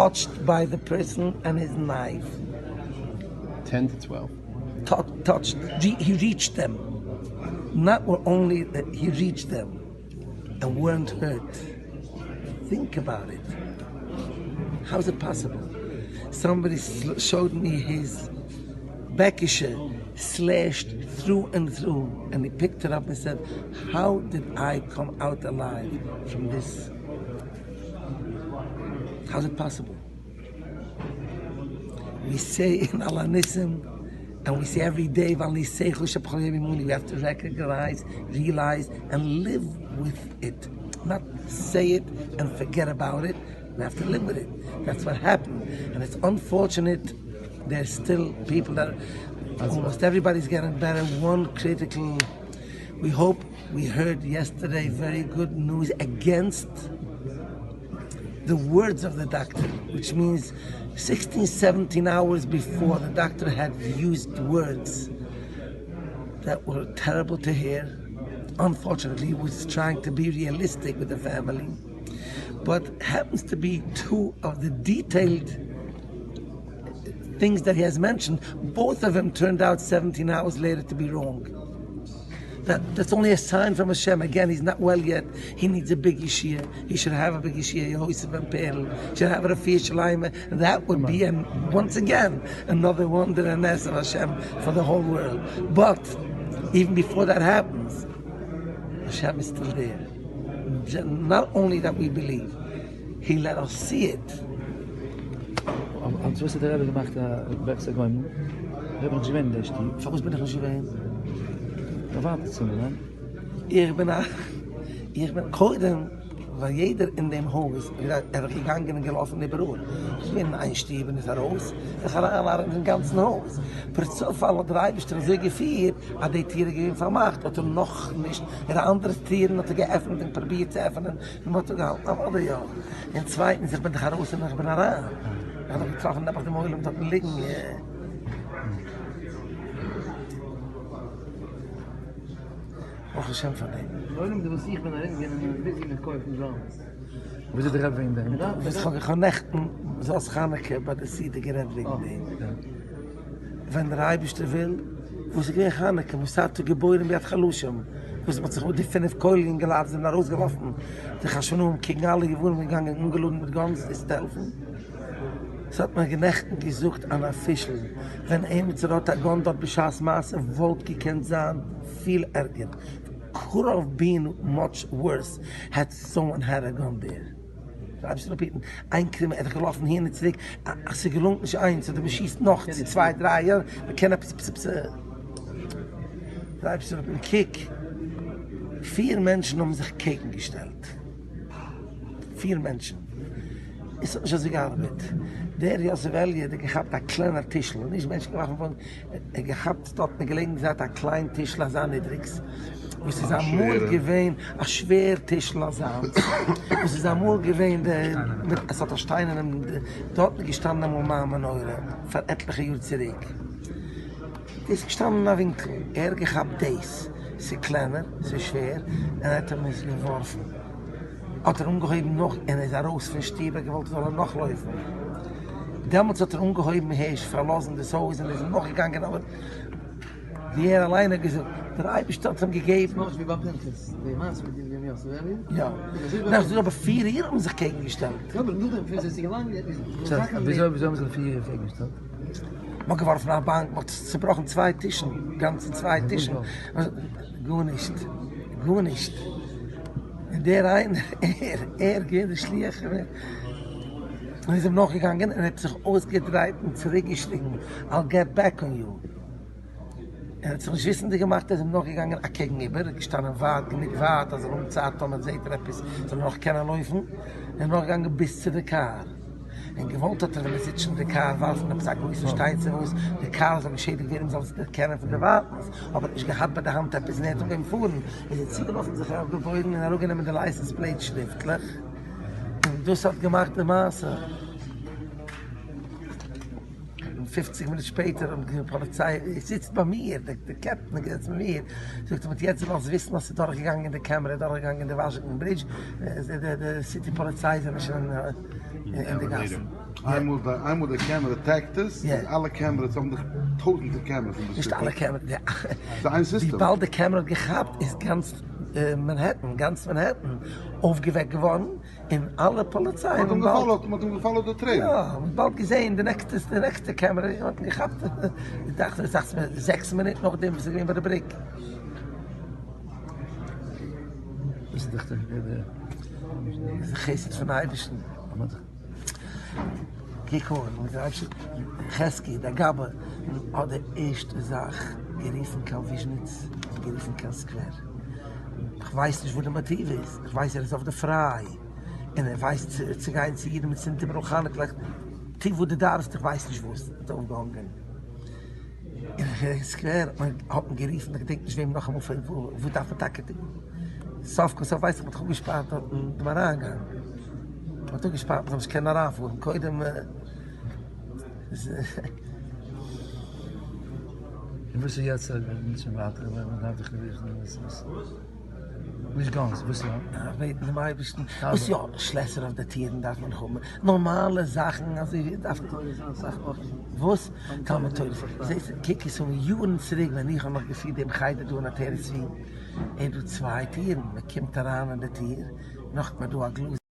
touched by the person and his knife. Ten to twelve. Touched, he reached them, not only that he reached them and weren't hurt, think about it, how is it possible? Somebody showed me his בעקישע slashed through and through and he picked it up and said how did I come out alive from this? How is it possible? We say אין על הניסים and we say every day ועל ניסיך שבכל יום עמנו, we have to recognize, realize and live with it, not say it and forget about it, we have to live with it, that's what happened, and it's unfortunate there's still people that almost everybody is getting better, one critical, we hope, we heard yesterday very good news against the words of the doctor, which means sixteen seventeen hours before the doctor had used words that were terrible to hear, unfortunately he was trying to be realistic with the family, but happens to be two of the detailed things that he has mentioned, both of them turned out seventeen hours later to be wrong. That, that's only a sign from Hashem. Again, he's not well yet. He needs a big yeshia. He should have a big yeshia. Yosef ben Perl should have a Refuah Shleima. That would be, and once again, another wonder and ness of Hashem for the whole world. But even before that happens, Hashem is still there. Not only that we believe, He let us see it. אלס וואס האט דער רבי געמאכט א ברכת הגומל? דער רבי איז נישט געווען אין דער שטוב. פארוואס בין איך נישט געווען? פריוואטע צימער, ניין? איך בין א, איך בין קודם ווייל יעדער אין דעם הויז ער איז געגאנגען און געלאפן איבעראל, איך בין אין איין שטוב און איז ארויס, איך אריין אריין אין גאנצן הויז, פער צופאל האט דער אייבערשטער אזוי געפירט אז די טיר איז געווען פארמאכט האט ער נאכנישט, און אנדערע טירן האט ער געעפנט און פרובירט צו עפענען און מ'האט אפגעהאלטן, אוודאי יא. און צווייטנס איך בין דאך ארויס און איך בין אריין, איך האב דאך געטראפן נעבעך דעם עולם דארטן ליגן. ברוך השם פאר דעם. די עולם די וואס איך בין ארום געווען איז busy מיט קויפן guns. וואס איז די רבי וועגן דעם? וואס כ'האב איך האב נעכטן זאת חנוכה ביי די סעודה גערעדט וועגן דעם. ווען דער אייבערשטער וויל, וואס איז געווען חנוכה, מסרת גיבורים ביד חלשים, וואס מ'האט זיך מיט די פינף כולל אינגעלייט זענען ארויסגעלאפן, די חשמונאים קעגן אלע יוונים געגאנגען אנגעלאדנט מיט guns דאס צו העלפן. ס'האט מיר נעכטן געזאגט אן official, ווען עימיצער האט א gun דארט בשעת מעשה וואלט געקענט זיין פיל ערגער, could have been much worse had someone had a gun there. דער אייבערשטער זאל אפהיטן, איין קרומע ער איז געלאפן הין און צוריק, אז ס'געלונגט נישט איינס אדער מ'שיסט נאך צו צוויי דריי יא, מ'קען עפעס עפעס עפעס, דער אייבערשטער זאל אפהיטן, קוק, פיר מענטשן האבן זיך קעגן געשטעלט, פיר מענטשן, עס האט נישט אזוי געארבעט, דער יוסף אלי' האט געכאפט א קלענער טישל, נישט מענטשן געווארפן פון. ער האט געכאפט דארט אין געלעגנט זייט א קליין טישל אזא נידריגס וואס איז אמאל געווען א שווער טישל אזאנס וואס איז אמאל געווען די מיט עס האט א שטיינערנעם דארט איז געשטאנען אמאל מיין מנורה פאר עטליכע יאר צוריק דאס איז געשטאנען אין א ווינקל ער האט געכאפט דאס ס'איז קלענער ס'איז שווער און ער האט אים עס געווארפן האט ער אנגעהויבן נאך און ער איז ארויס פון שטוב ער האט געוואלט ער זאל אים נאכלויפן. דעמאלטס האט ער אנגעהויבן הערשט פארלאזן דאס הויז און איז נאכגעגאנגען אבער ווי ער אליין האט געזאגט דער אייבערשטער האט אים געגעבן. ממש ווי ביי פנחס, די מעשה מיט דעם יוסף אלי'. יא, נאך זאג אבער פיר אידן האבן זיך קעגן געשטעלט. יא אבער נאכדעם פון זיי איז געלאנגען איז וויאזוי האבן זיך די פיר אידן קעגן געשטעלט? מען האט געווארפן א באנק, מען האט צובראכן צוויי טישן, גאנצע צוויי טישן, גארנישט, גארנישט, און דער איינער, ער, ער געווען דער שליח. און איז אים נאכגעגאנגען און ער האט זיך אויסגעדרייט און צוריקגעשריגן I'll get back on you. ער האט זיך נישט וויסנדיג געמאכט ער איז אים נאכגעגאנגען אקעגן איבער, ער איז געשטאנען ווייט גענוג ווייט אז ער זאל האבן צייט טאמער זעט ער עפעס זאל ער נאך קענען לויפן, ער איז נאכגעגאנגען ביז צו די קאר, און געוואלט האט ער ווען ער זיצט שוין אין די קאר ווארפן עפעס א גרויסן שטיין צו וואס די קאר זאל געשעדיגט ווערן מ'זאל עס דערקענען פון דערווייטנס, אבער האט נישט געהאט ביי די האנט עפעס און ער האט אנגעהויבן פארן, איז ער צוגעלאפן זיך אראפגעבויגן און אראפגענומען די license plate שריפטלעך. און דאס האט געמאכט די מעשה. און פופציג מינוט שפעטער האבן די פאליציי, ער זיצט ביי מיר, די קעפטן איז געזעצן ביי מיר, זאגט ער מ'האט יעצט געלאזט וויסן אז ס'איז דורכגעגאנגען די קעמרע, דורכגעגאנגען די וואשינגטאן ברידזש, די סיטי פאליציי זענען שוין. אין די גאסן. איינמאל די איינמאל די קעמערע track ט עס, איז אלע cameras האבן דאך טויזענטער cameras אין די נישט אלע cameras, ס'איז איין סיסטעם. וויבאלד די קעמערע האט געכאפט איז גאנץ מאנהעטן, גאנץ מאנהעטן אויפגעוועקט געווארן, און אלע פאליציי האבן באלד. מ'האט אים גע follow ט די trail. יא, מ'האט באלד געזעהן די נעקסטע די נעקסטע קעמערע און מ'האט אים געכאפט דאכט זיך זעקס מינוט נאכדעם וואס איז געווען ביי די בריק. דאס איז דאך די. דאס איז חסד פון אייבערשטן. קוק אן, מיט דער אייבערשטער, חזקי דער גבאי האט די ערשטע זאך גערופן קיין וויזשניץ און גערופן קיין סקווער. איך ווייס נישט וואס די מאטיוו איז, איך ווייס ער איז אויף די פריי, און ער ווייסט צו גיין צו אידן מיט צינדט איבעראל חנוכה לעכט, טו וואס דו דארפסט, איך ווייס נישט וואס, האט אויפגעהאנגען. אין סקווער האט מען גערופן, איך געדענק נישט וועם נאכאמאל, וואס דארף מען טאקע טון? סוף כל סוף ווייס איך מ'האט אפגעשפארט דארטן דעם אריינגאנג, מ'האט אפגעשפארט מ'זאל נישט קענען אריינפארן, קודם איז. און וואס איז יעצט אויב שוין ווייטער מ'דארף דאך וויסן וואס נישט guns וואס יא? בעטן דעם אייבערשטן, וואס יא? שלעסער אויף די טירן דארף מען האבן, נארמאלע זאכן אזוי דארף מען. וואס? תלמוד תורה. זעסט, קוק עס אן יארן צוריק ווען איך האב נאך געפירט דעם חדר דא אין עטרת צבי, איז דא צוויי טירן, מען קומט אריין אין די טיר, נאכדעם איז דא א גלאז.